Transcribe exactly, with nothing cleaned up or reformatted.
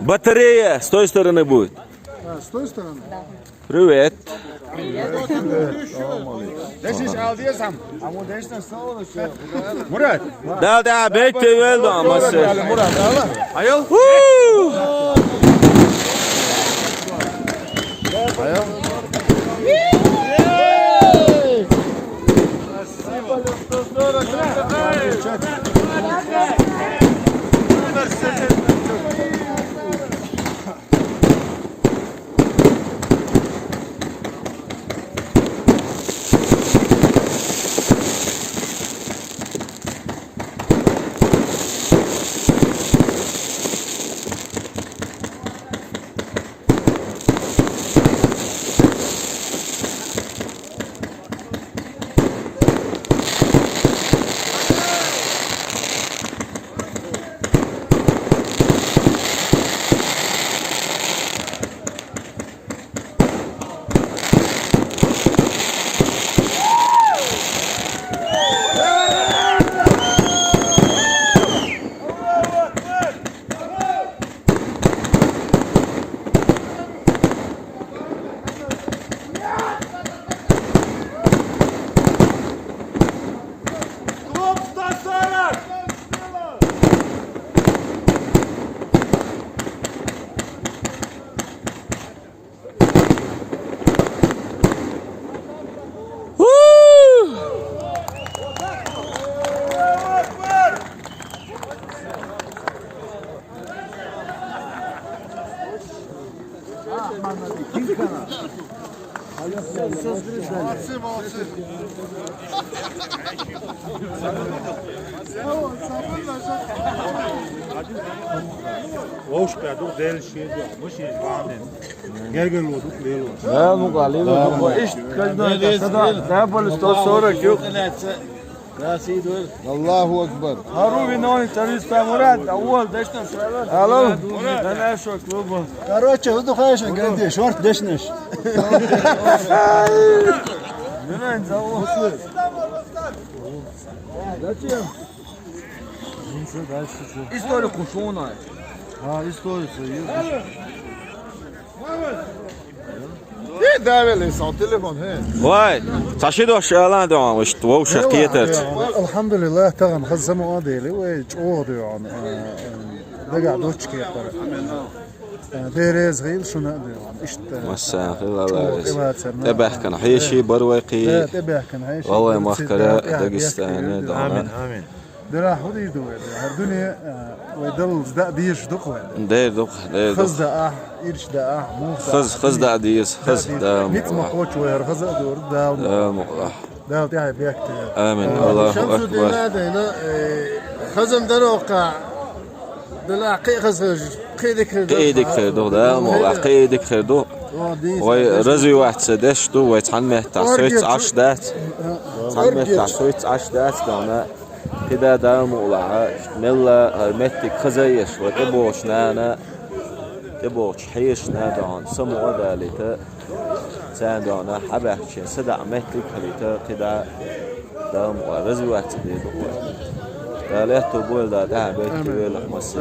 Батарея с той стороны будет. А, с той стороны? Привет. Мурат. Да, да, бейте велду амасы. Мурат, ала. Айыл. Вовшка, дух дел шеде, мужчина, главное. Гергер лодук, лело. Да, ну, гали, ну, ну, ишт, каждый, да, да, да, более сто сорок, ё. Аллаху Акбар. Хару виновник, триста Мурат, а вот, да что, сразу. Алло. Да, да, что, клубу. Короче, вы духаешь, гранди, шорт дешнеш. Виновник, зовут. Зачем? Ну что, дальше что? История кушуна. А, история, серьезно. Hey, давай, son telefon, hey. Вай, саши дош алан доам, ишт вовша кетерц. Алхамдулиллах, таган хаззаму адели, вай чоду он. Дага дочки япар. Дерез гил шуна дюан. Ишт. Масса хилаларис. Тебехкан хеши барвайки. Тебехкан хеши. Валай махкара Дагестане дана. Амин. Дара худи дуэ. Гьар дуне вай дал зда диш дуквай. Дер дук, дер дук. Хазда а, ирш да а, мух да. Хаз, хаз да диз, хаз да. Мит ма хоч вай хаза дур да. Да мула. Да тя бекте. Амин. Аллаху Шамсудин акбар. Ладена, хазам дарока. Дала кий хаз кий дикхер. Кий дикхер ду, да мула, кий дикхер ду. Вай развиваться деш ду, вай цан метта, соц аш дац. Цан метта, соц аш дац, дана. Кида да мула, мелла, меттик хазаеш, вай тебош нана. Тебош хеш на дана, саму адалита. Цан дана, хабахче, сада меттик халита, кида да мула, развиваться де ду. Да лето боль да, да, бекки велах масса.